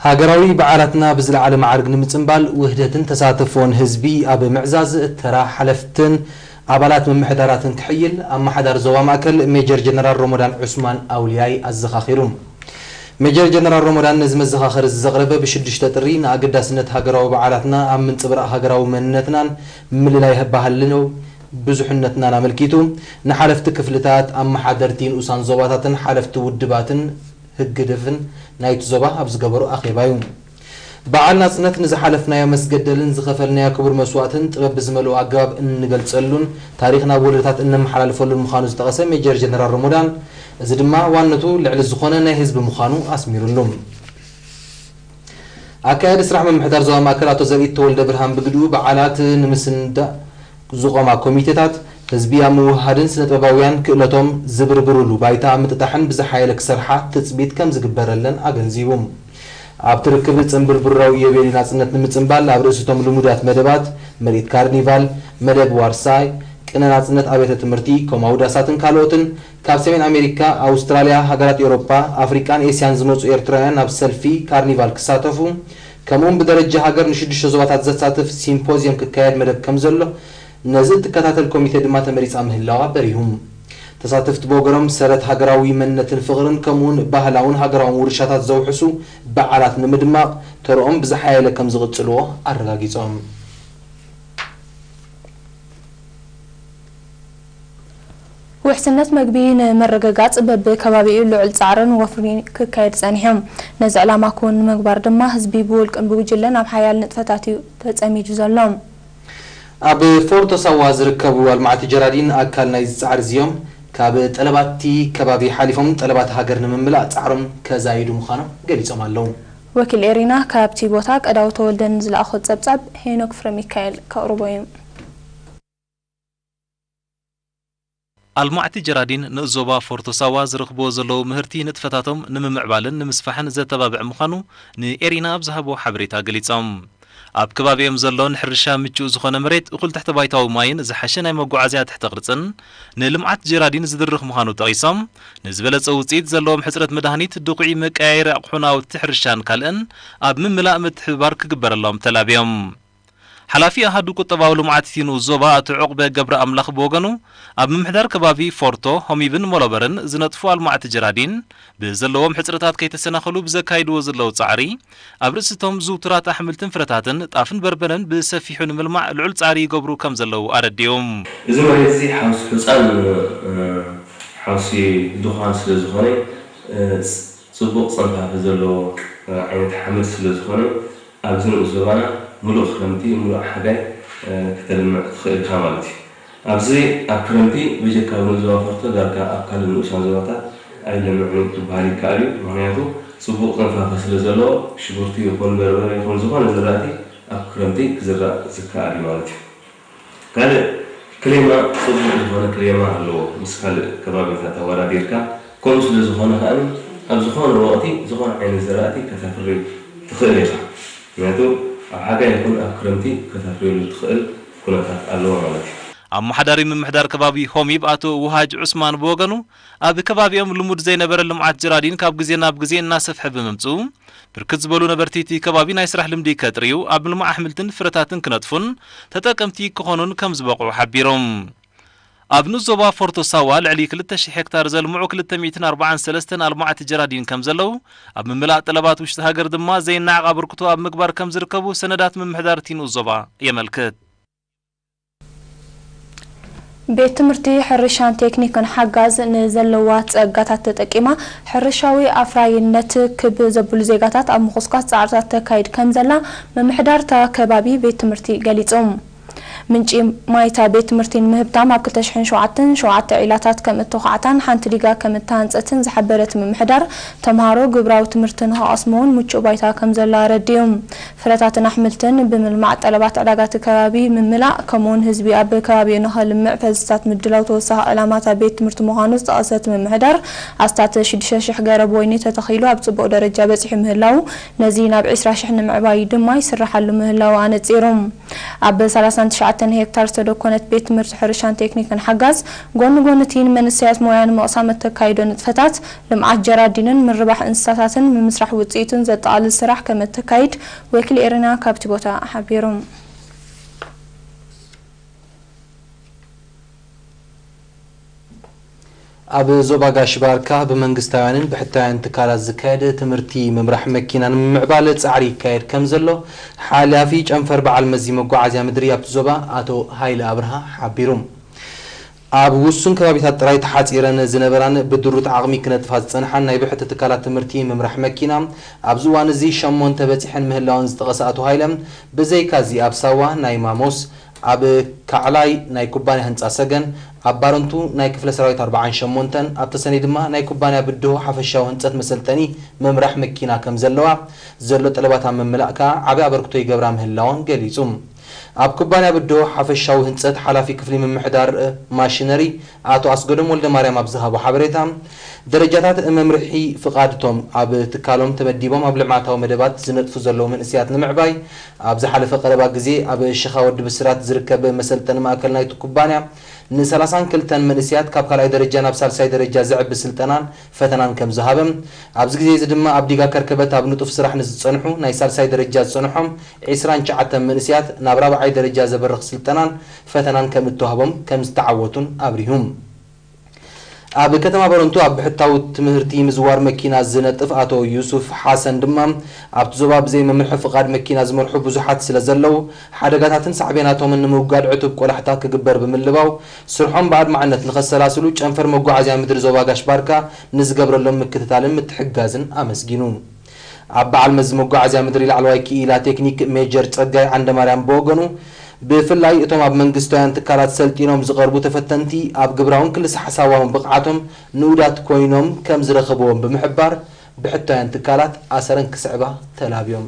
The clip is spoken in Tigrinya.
ሃገራዊ በዓላትና ብዝለዓለ መዓርግ ንምጽንባል ውህደትን ተሳትፎን ህዝቢ ኣብ ምዕዛዝ ተራ ሓለፍትን ኣባላት ምምሕዳራትን ክሕይል ኣመሓዳሪ ዞባ ማእከል ሜጀር ጀነራል ሮሞዳን ዑስማን ኣውልያይ ኣዘኻኺሩ። ሜጀር ጀነራል ሮሞዳን ነዚ መዘኻኸሪ እዚ ዘቕረበ ብሽዱሽተ ጥሪ ንኣገዳስነት ሃገራዊ በዓላትና ኣብ ምንጽብራቕ ሃገራዊ መንነትናን ምልላይ ባህልን ብዙሕነትናን ኣመልኪቱ ንሓለፍቲ ክፍልታት፣ ኣመሓደርቲ ንኡሳን ዞባታትን ሓለፍቲ ውድባትን ህግድፍን ናይቲ ዞባ ኣብ ዝገበሮ ኣኼባ እዩ። በዓል ናጽነት ንዝሓለፍናዮ መስገደልን ዝኸፈልናዮ ክቡር መስዋእትን ጥበብ ብዝመልኦ ኣገባብ እንገልጸሉን ታሪኽ ናብ ወለዶታት እነመሓላልፈሉን ምዃኑ ዝጠቐሰ ሜጀር ጀነራል ሮሞዳን፣ እዚ ድማ ዋነቱ ልዕሊ ዝኾነ ናይ ህዝቢ ምዃኑ ኣስሚሩሉ። ኣካያዲ ስራሕ ምምሕዳር ዞባ ማእከል ኣቶ ዘርኢት ተወልደ ብርሃን ብግድኡ፣ በዓላት ንምስንዳእ ዝቖማ ኮሚቴታት ህዝቢ ኣብ ምውህሃድን ስነ-ጥበባውያን ክእለቶም ዝብርብሩሉ ባይታ ኣብ ምጥጣሕን ብዝሓየለ ክሰርሓ ትጽቢት ከም ዝግበረለን ኣገንዚቡ። ኣብቲ ርክብ ጽንብርብራዊ ኢዮቤልዩ ናጽነት ንምጽንባል ኣብ ርእሲቶም ልሙዳት መደባት ምርኢት ካርኒቫል፣ መደብ ዋርሳይ፣ ቅነ ናጽነት ኣብያተ ትምህርቲ፣ ኮማዊ ዳሳትን ካልኦትን ካብ ሰሜን ኣሜሪካ፣ ኣውስትራልያ፣ ሃገራት ኤውሮጳ፣ ኣፍሪቃን ኤስያን ዝመጹ ኤርትራውያን ናብ ሰልፊ ካርኒቫል ክሳተፉ፣ ከምኡውን ብደረጃ ሃገር ንሽዱሽተ ዞባታት ዘሳትፍ ሲምፖዝየም ክካየድ መደብ ከም ዘሎ፣ ነዚ እትከታተል ኮሚቴ ድማ ተመሪጻ ምህላዋ በሪሁ። ተሳተፍቲ ብወገኖም ሰረት ሃገራዊ መንነትን ፍቕርን ከምኡውን ባህላውን ሃገራውን ውርሻታት ዘውሕሱ በዓላት ንምድማቕ ተርኦም ብዝሓየለ ከም ዝቕጽልዎ ኣረጋጊጾም። ውሕስነት መግቢ ንምርግጋጽ በብከባቢኡ ልዑል ጻዕርን ወፍሪን ክካየድ ጸኒሑ። ነዚ ዕላማ ክውን ንምግባር ድማ ህዝቢ ብውልቅን ብጉጅለን ኣብ ሓያል ንጥፈታት እዩ ተጸሚዱ ዘሎ። ኣብ ፎርቶ ሳዋ ዝርከቡ ኣልማዕቲ ጀራዲን ኣካል ናይዚ ጻዕሪ እዚዮም። ካብ ጠለባትቲ ከባቢ ሓሊፎም ጠለባት ሃገር ንምምላእ ጻዕሮም ከዛይዱ ምዃኖም ገሊጾም ኣለዉ። ወኪል ኤሪና ካብቲ ቦታ ቀዳው ተወልደ ንዝለኣኾ ጸብጻብ ሄኖክ ፍረሚካኤል ከቕርቦ እዩ። ኣልማዕቲ ጀራዲን ንኡስ ዞባ ፎርቶ ሳዋ ዝረኽብዎ ዘለዉ ምህርቲ ንጥፈታቶም ንምምዕባልን ንምስፋሕን ዘተባብዕ ምዃኑ ንኤሪና ኣብ ዝሃብዎ ሓበሬታ ገሊጾም። ኣብ ከባቢኦም ዘሎ ንሕርሻ ምቹእ ዝኾነ መሬት፣ እኹል ትሕተ ባይታዊ ማይን ዝሓሸ ናይ መጓዓዝያ ትሕተ ቅርጽን ንልምዓት ጀራዲን ዝድርኽ ምዃኑ ጠቒሶም፣ ንዝበለጸ ውጽኢት ዘለዎም ሕጽረት መድሃኒት፣ ድኹዒ መቀያየሪ ኣቑሑ ናውቲ ሕርሻን ካልእን ኣብ ምምላእ ምትሕብባር ክግበረሎም ተላብዮም። ሓላፊ ኣሃዱ ቁጠባዊ ልምዓት እቲ ንኡስ ዞባ ኣቶ ዑቕበ ገብረኣምላኽ ብወገኑ፣ ኣብ ምምሕዳር ከባቢ ፎርቶ፣ ሆሚብን ሞሎበርን ዝነጥፉ ኣልማዕቲ ጀራዲን ብዘለዎም ሕጽረታት ከይተሰናኸሉ ብዘካይድዎ ዘለዉ ጻዕሪ፣ ኣብ ርእሲቶም ዝውቱራት ኣሕምልትን ፍረታትን፣ ጣፍን በርበረን ብሰፊሑ ንምልማዕ ልዑል ጻዕሪ ይገብሩ ከም ዘለዉ ኣረዲኦም። እዚ መሬት እዚ ሓውሲ ሑጻን ሓውሲ ድዃን ስለ ዝኾነ፣ ጽቡቕ ጸንፋፊ ዘለዎ ዓይነት ሓመድ ስለ ዝኾነ፣ ኣብዚ ንኡስ ዞባና ምሉእ ክረምቲ፣ ምሉእ ሓጋይ ከተልምዕ ትኽእል ኢኻ ማለት እዩ። ኣብዚ ኣብ ክረምቲ ብጀካ ኣብ ንኡስ ዞባ ፎርቶ ዳርጋ ኣብ ካልእ ንኡሳን ዞባታት ኣይለምዕን እዩ ክበሃል ይከኣል እዩ። ምኽንያቱ ጽቡቕ ጸንፋፊ ስለ ዘለዎ ሽጉርቲ ይኹን በርበረ ይኹን ዝኾነ ዝራእቲ ኣብ ክረምቲ ክዝራእ ዝከኣል እዩ ማለት እዩ። ካልእ ክሌማ ጽቡቕ ዝኾነ ክሌማ ኣለዎ ምስ ካልእ ከባቢታት ኣወዳዲርካ። ከምኡ ስለ ዝኾነ ከኣ ኣብ ዝኾነ ወቕቲ ዝኾነ ዓይነት ዝራእቲ ከተፍሪ ትኽእል ኢኻ። ምኽንያቱ ኣብ ሓጋይ ይኹን ኣብ ክረምቲ ከተፍርየሉ ትኽእል ኩነታት ኣለዎ ማለት እዩ። ኣመሓዳሪ ምምሕዳር ከባቢ ሆሚብ ኣቶ ውሃጅ ዑስማን ብወገኑ፣ ኣብ ከባቢኦም ልሙድ ዘይነበረ ልምዓት ጀራዲን ካብ ግዜ ናብ ግዜ እናሰፍሐ ብምምፅኡ፣ ብርክት ዝበሉ ነበርቲ እቲ ከባቢ ናይ ስራሕ ልምዲ ከጥርዩ፣ ኣብ ምልማዕ ኣሕምልትን ፍረታትን ክነጥፉን ተጠቀምቲ ክኾኑን ከም ዝበቕዑ ሓቢሮም። ኣብ ንኡስ ዞባ ፎርቶ ሳዋ ልዕሊ ክልተ ሽሕ ሄክታር ዘልምዑ ክልተ ሚእትን ኣርባዓን ሰለስተን ኣልማዕቲ ጀራዲን ከም ዘለዉ፣ ኣብ ምምላእ ጠለባት ውሽጢ ሃገር ድማ ዘይነዓቕ ኣበርክቶ ኣብ ምግባር ከም ዝርከቡ ሰነዳት ምምሕዳር እቲ ንኡስ ዞባ የመልክት። ቤት ትምህርቲ ሕርሻን ቴክኒክን ሓጋዝ ንዘለዋ ጸጋታት ተጠቂማ ሕርሻዊ ኣፍራይነት ክብ ዘብሉ ዜጋታት ኣብ ምኹስኳስ ጻዕርታት ተካይድ ከም ዘላ ምምሕዳር እታ ከባቢ ቤት ትምህርቲ ገሊጹ። ምንጪ ማይ እታ ቤት ትምህርቲ ንምህብታም ኣብ ክልተ ሽሕን ሸውዓተን ሸውዓተ ዒላታት ከም እተዃዕታን ሓንቲ ዲጋ ከም እተሃንጸትን ዝሓበረ እቲ ምምሕዳር፣ ተምሃሮ ግብራዊ ትምህርቲ ንኽቐስሙ እውን ምቹእ ባይታ ከም ዘሎ ኣረዲኡ። ፍረታትን ኣሕምልትን ብምልማዕ ጠለባት ዕዳጋ እቲ ከባቢ ምምላእ፣ ከምኡውን ህዝቢ ኣብ ከባቢኡ ንኸልምዕ ፈሰስታት ምድላው ተወሳኺ ዕላማ እታ ቤት ትምህርቲ ምዃኑ ዝጠቐሰ እቲ ምምሕዳር፣ ኣስታት ሽዱሽተ ሽሕ ገረብ ወይኒ ተተኺሉ ኣብ ጽቡቕ ደረጃ በጺሑ ምህላዉ፣ ነዚ ናብ ዕስራ ሽሕ ንምዕባይ ድማ ይስርሓሉ ምህላዉ ኣነጺሩ። ኣብ ሰላሳን ትሽዓተን ተን ሄክታር ዝተደኮነት ቤት ትምህርቲ ሕርሻን ቴክኒክን ሓጋዝ፣ ጎኒ ጎኒ እቲ ንመንእሰያት ሞያ ንምቕሳም እተካይዶ ንጥፈታት፣ ልምዓት ጀራዲንን ምርባሕ እንስሳታትን ምምስራሕ ውፅኢቱን ዘጠቓልል ስራሕ ከም እተካይድ ወኪል ኤሪና ካብቲ ቦታ ሓቢሩ። ኣብ ዞባ ጋሽ ባርካ ብመንግስታውያንን ብሕታውያን ትካላት ዝካየድ ትምህርቲ ምምራሕ መኪና ንምምዕባል ጻዕሪ ይካየድ ከም ዘሎ ሓላፊ ጨንፈር በዓል መዚ መጓዓዝያ ምድሪ ኣብቲ ዞባ ኣቶ ሃይለ ኣብርሃ ሓቢሩ። ኣብ ውሱን ከባቢታት ጥራይ ተሓጺረን ዝነበራን ብድሩት ዓቕሚ ክነጥፋ ዝጸንሓን ናይ ብሕቲ ትካላት ትምህርቲ ምምራሕ መኪና ኣብዚ እዋን እዚ ሸሞንተ በጺሐን ምህላወን ዝጠቐሰ ኣቶ ሃይለ፣ ብዘይካዚ ኣብ ሳዋ ናይ ማሞስ፣ ኣብ ካዕላይ ናይ ኩባንያ ህንጻ ሰገን፣ ኣብ ባረንቱ ናይ ክፍለ ሰራዊት ኣርባዓን ሸሞንተን፣ ኣብ ተሰነይ ድማ ናይ ኩባንያ ብድሆ ሓፈሻዊ ህንጸት መሰልጠኒ ምምራሕ መኪና ከም ዘለዋ፣ ዘሎ ጠለባት ኣብ ምምላእ ከኣ ዓቢ ኣበርክቶ ይገብራ ምህላወን ገሊጹ። ኣብ ኩባንያ ብድሆ ሓፈሻዊ ህንጸት ሓላፊ ክፍሊ ምምሕዳር ማሽነሪ ኣቶ ኣስገዶም ወልደማርያም ኣብ ዝሃቦ ሓበሬታ፣ ደረጃታት መምርሒ ፍቓድቶም ኣብ ትካሎም ተመዲቦም ኣብ ልምዓታዊ መደባት ዝነጥፉ ዘለዉ መንእሰያት ንምዕባይ፣ ኣብ ዝሓለፈ ቀረባ ግዜ ኣብ ሽኻ ወዲ ብስራት ዝርከብ መሰልጠኒ ማእከል ናይቲ ኩባንያ ንሰላሳን ክልተን መንእሰያት ካብ ካልኣይ ደረጃ ናብ ሳልሳይ ደረጃ ዘዕቢ ስልጠናን ፈተናን ከም ዝሃበ፣ ኣብዚ ግዜ እዚ ድማ ኣብ ዲጋ ከርከበት ኣብ ንጡፍ ስራሕ ንዝጸንሑ ናይ ሳልሳይ ደረጃ ዝጸንሖም ዒስራን ትሽዓተን መንእሰያት ናብ ራብዓይ ደረጃ ዘበርኽ ስልጠናን ፈተናን ከም እተዋህቦም ከም ዝተዓወቱን ኣብሪሁ። ኣብ ከተማ በረንቱ ኣብ ብሕታዊ ትምህርቲ ምዝዋር መኪና ዝነጥፍ ኣቶ ዩሱፍ ሓሰን ድማ፣ ኣብቲ ዞባ ብዘይ መምርሒ ፍቓድ መኪና ዝመርሑ ብዙሓት ስለ ዘለዉ፣ ሓደጋታትን ሳዕቤናቶምን ንምውጋድ ዕቱብ ቆላሕታ ክግበር ብምልባው፣ ስርሖም ብኣድማዕነት ንኸሰላስሉ ጨንፈር መጓዓዝያ ምድሪ ዞባ ጋሽ ባርካ ንዝገብረሎም ምክትታልን ምትሕግጋዝን ኣመስጊኑ። ኣብ በዓል መዚ መጓዓዝያ ምድሪ ላዕለዋይ ክኢላ ቴክኒክ ሜጀር ጸጋይ ዓንደማርያም ብወገኑ፣ ብፍላይ እቶም ኣብ መንግስታውያን ትካላት ሰልጢኖም ዝቐርቡ ተፈተንቲ ኣብ ግብራውን ክልሰ ሓሳባውን ብቕዓቶም ንኡዳት ኮይኖም ከም ዝረኸብዎም ብምሕባር፣ ብሕታውያን ትካላት ኣሰረን ክስዕባ ተላብዮም።